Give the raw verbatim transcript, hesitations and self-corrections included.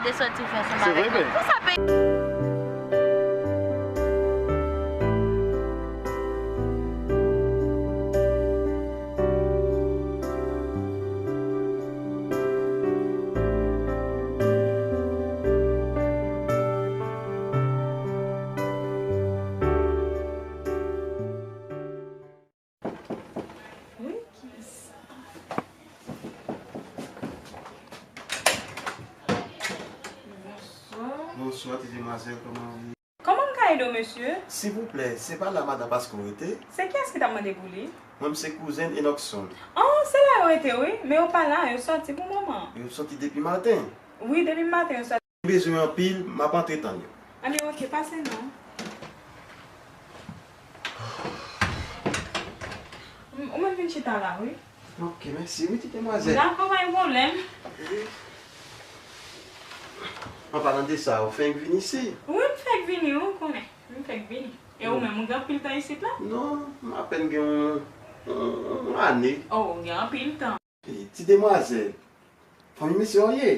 Te soti fè ansanm avèk mwen. Pou sa pe- Wi, kisa? Bonswa. Bonswa, ti demwazèl, kòman w ye? Kòman m ka ede w, mesye? Silvouplè, se pa la madan Pasco rete? Se kiyès ki t ap mande pou li? Mwen, m se kouzen Enockson. Oh, se la yo rete, wi. Men yo pa la, yo sòti pou moman. Yo sòti depi maten? Wi, depi maten yo sòti. M bezwen anpil, m ap antre tann yo. Anben, oke, pase non. M, ou mèt vin chita la, wi. Oke, mèsi, wi, ti demwazèl. Dakò, pa gen pwoblèm. An palan de sa, ou fenk vin isi? Wi, m fèk vini, wi, ou konnen. M fèk vini. E ou menm, ou gen anpil tan isit la? Non, m apèn gen yon, yon, yon ane. Oh, ou gen anpil tan. E, ti demwazèl, fanmi mesye w ye?